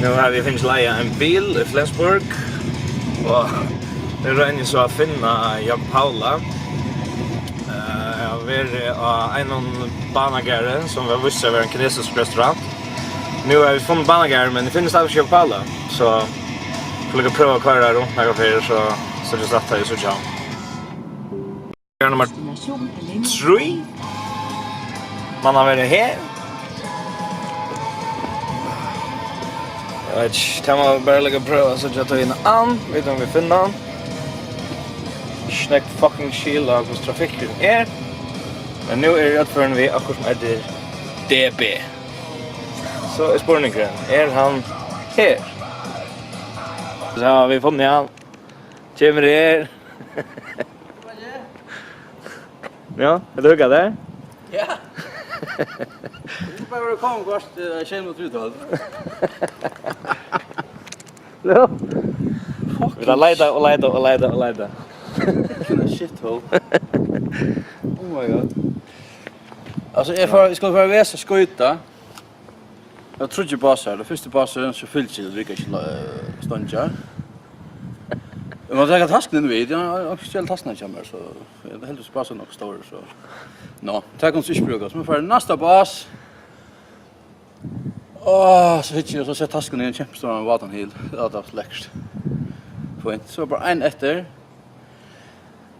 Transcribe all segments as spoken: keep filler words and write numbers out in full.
Nú hava vit fingið leigað ein bil í Flensburg, og nú royni eg so at finna Jákup Paula. Eh, eg havi verið á einum banagarði, sum var víst seg at vera ein kinesisk restaurant. Nú hava vit funnið banagarðin, men eg finni stadigvæk ikki Jákup Paula, so eg vil líka prøva at koyra runt nakrar ferðir, so, so er tað satt, tá eg síggi hann. Nummer trý. Man hann vera her? Eg veit ikki, tað má vit bara líka prøva at síggja tøðina an, vita um vit finna hann. Ikki nógv fucking skil á, hvussu trafikkurin er. Men nú er eg rættførin við okkurt sum eitur D B. So er spurningurin, er hann her? So hava vit funnið hann. Kemur her. Ja, er tað huggað har? Ja. Tú bara verður komin hvørt, eh, sjey minuttir í tólv. Ja. Fucking vit hava leitað og leitað og leitað og leitað. Fucking shithole. Oh my God. Altso, eg fari, eg skal fara at vesa skøyta. Eg havi tríggjar básar. Tann fyrsti básurin, so fylgir, tað riggar ikki, eh, steingin. Eg má taka taskuna inn við. Eg havi onkustaðni taskuna hjá mær, so eg haldi, básurin er nokk stórur, so. Ná, tað kann ikki brúkast. So má eg fara í næsta bás. Áh, so hyggi eg, og so seta taskuna í ein kempastóran vátan hyl. Ja, tað var lekkurt. Fínt. So bara ein eftir.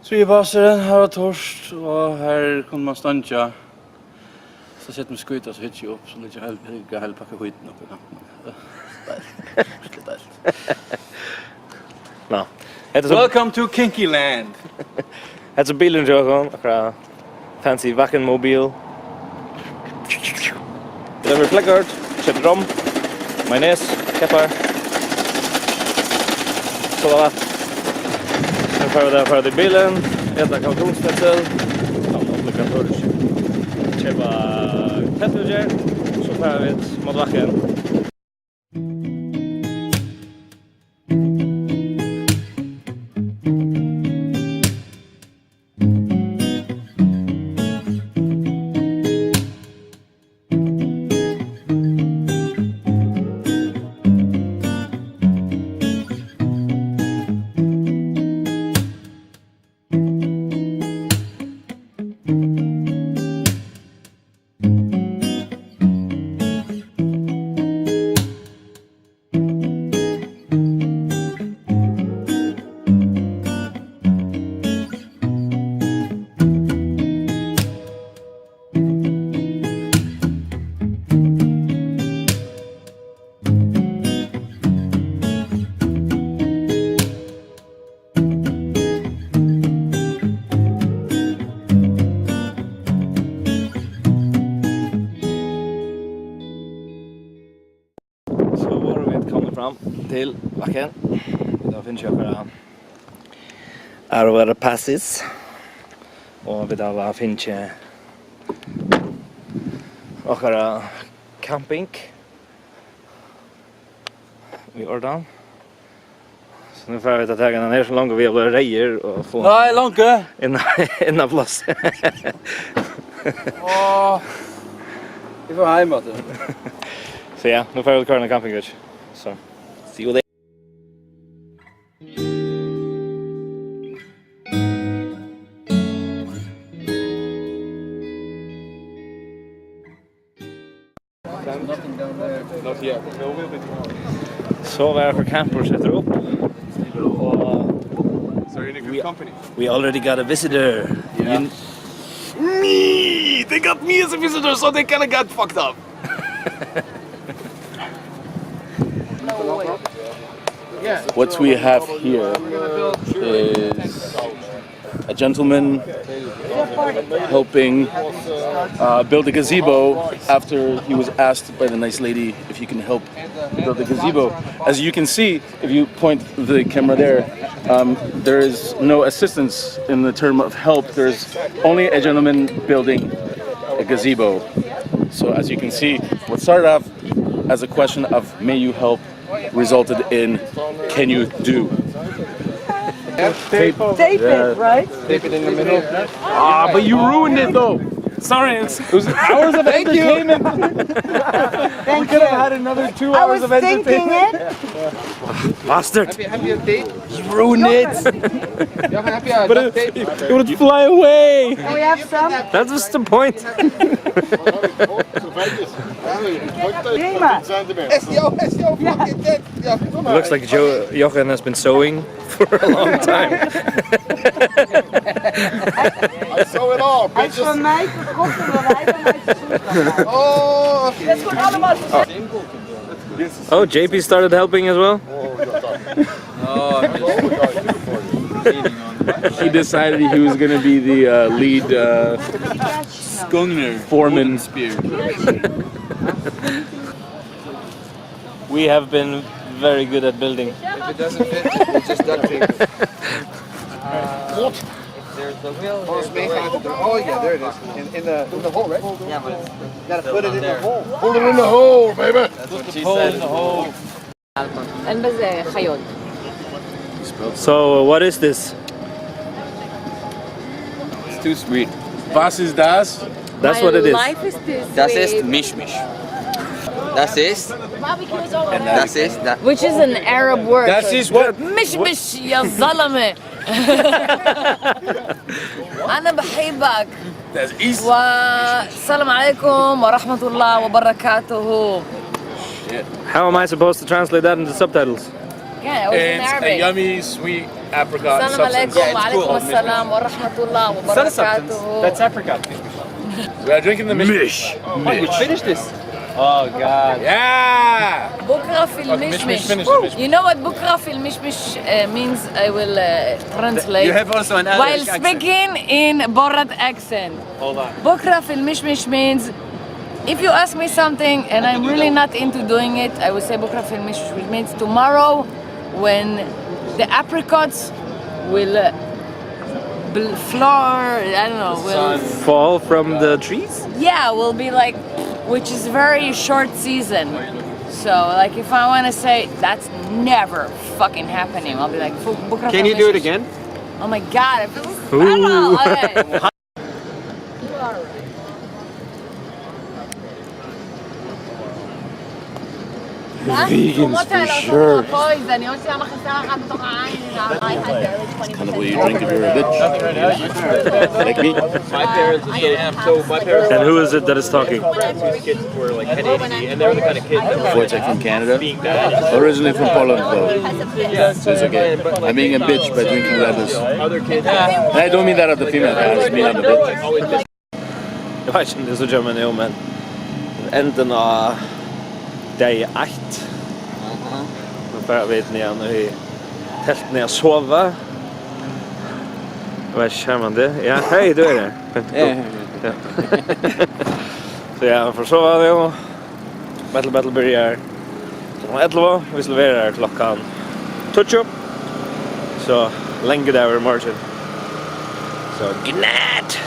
Triði básurin, her var turt, og her kundi man steingja. So seti eg skøyta, so hyggi eg upp, so liggur heil, heil, heil pakka skíti uppi í kantinum. Deiligt. Virkiliga deiligt. Ná, hetta er so. Welcome to Kinky Land. Hetta er so bilurin hjá okkum, okkara fancy Wacken Mobil. Vit hava verið í Flekkart, keypt rom, majones, keppar. Sova vatn. Nú fara vit at fara til bilin, eta kalkunssnitzel, ella obligatorisk. Keypa pettútgerð, so fara vit móti Wacken. So vóru vit komnir fram til Wacken. Vit hava fingið okkara Aurora Passes. Og vit hava fingið okkara camping í ordan. So nú fara vit at taka hana her, so langt vit blíva reyðir og fáa Nei, langt. Inn, inn á pláss. Áh, vit fara heim aftur. So ja, nú fara vit at koyra hana camping, veit. So, see you later. So var okkara campur settur upp. Og So you're in a good we, company. We already got a visitor. Yeah. You, me! They got me as a visitor, so they kinda got fucked up. What we have here is a gentleman helping, uh, build a gazebo after he was asked by the nice lady if he can help build a gazebo. As you can see, if you point the camera there, um, there is no assistance in the term of help. There's only a gentleman building a gazebo. So as you can see, what started off as a question of "May you help?" resulted in "Can you do?" Tape. Tape it, yeah. Right? Tape it in the middle. Ah, but you ruined it though. Sorry, it's, it was hours of entertainment. We could have had another two hours of entertainment. Bastard! Happy, happy date. You ruined it! But it, it would fly away! We have some. That was the point. Prima. It's your, it's your fucking dick. It looks like Joe, Jochen has been sewing for a long time. I sew it all, bitches. Oh, okay. Oh, J P started helping as well? He decided he was gonna be the, uh, lead, uh, foreman. We have been very good at building. If it doesn't fit, we'll just duct tape it. There's the wheel, there's the wheel. Oh, yeah, there it is. In, in the, in the hole, right? Yeah, but it's gotta put it in the hole. Put it in the hole, baby. That's what she said. אין בזה חיות. So, what is this? It's too sweet. Was ist das? That's what it is. My life is too sweet. Das ist Mischmisch. Das ist, das ist, da- Which is an Arab word. Das ist what? Mishmish, ya zalame. أنا بحبك. Das ist. والسلام عليكم ورحمة الله وبركاته. How am I supposed to translate that into subtitles? Yeah, it was in Arabic. It's a yummy, sweet apricot substance. السلام عليكم وعليكم السلام ورحمة الله وبركاته. That's apricot. We are drinking the Mish. Mish. Oh, you finished this? Oh, God. Yeah! بكرة في المشمش. Mish, mish, mish, mish. You know what بكرة في المشمش, uh, means? I will, uh, translate. You have also an Irish accent. While speaking in Borat accent. Hold on. بكرة في المشمش means, if you ask me something and I'm really not into doing it, I will say بكرة في المشمش, which means tomorrow when the apricots will, uh, bl- floor, I don't know, will fall from the trees? Yeah, will be like, which is very short season. So, like, if I wanna say that's never fucking happening, I'll be like, "بكرة في المشمش." Can you do it again? Oh my God, I feel special. Okay. Vegans for sure. Kind of what you drink if you're a bitch. Like me. My parents, so, so my parents. And who is it that is talking? Were, like, ten eighty, and they were the kind of kids that were Wojtek from Canada. Originally from Poland, though. So it's okay. I'm being a bitch by drinking Red Bulls. Other kids. I don't mean that at the female, I just mean on the bitch. Eg veit ikki um tit síggja meg nú, men endin á degi eitt. Nú fara vit niðan í teltini at sova. Eg veit ikki, sær man tað? Ja, hey, tú ert her. Ja. So ja, vit fara at sova nú. Battle Battle byrjar klokkan ellivu. Vit skulu vera her klokkan tíggju. So, langur dagur í morgin. So, good night.